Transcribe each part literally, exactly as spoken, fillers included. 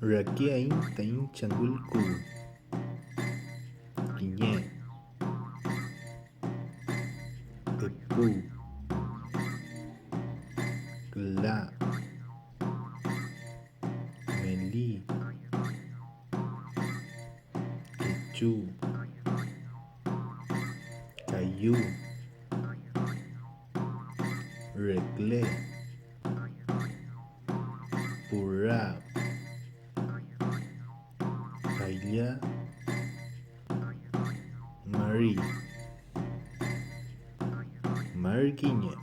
Rakiaiñ taiñ changül kuwü. Kiñe, epu, küla, meli, kechu, kayu, rekle, pura, aylla, mari, mari kiñe,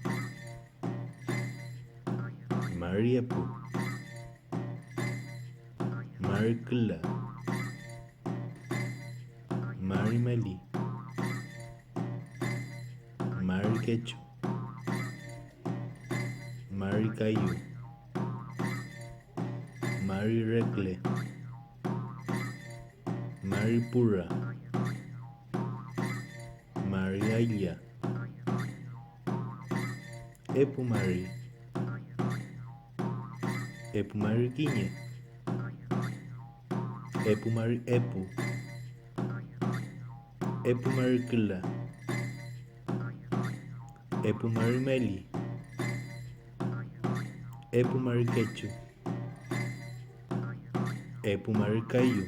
mari epu, mari küla, mari meli, mari kechu, mari kayu, mari rekle, mari pura, mari aylla, epu mari, epu mari kiñe, epu mari epu, epu mari küla, epu mari meli, epu mari kechu, epu mari kayu,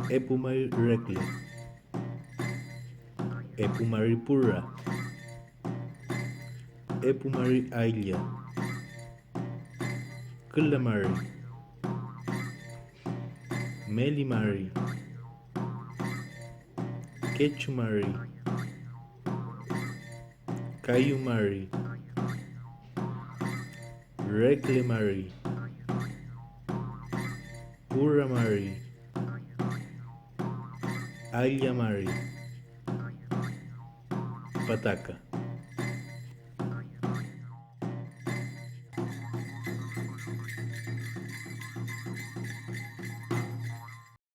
epu mari rekle, epu mari pura, epu mari aylla, küla mari, meli mari, kechu mari, kayu mari, rekle mari, pura mari, aylla mari, pataka.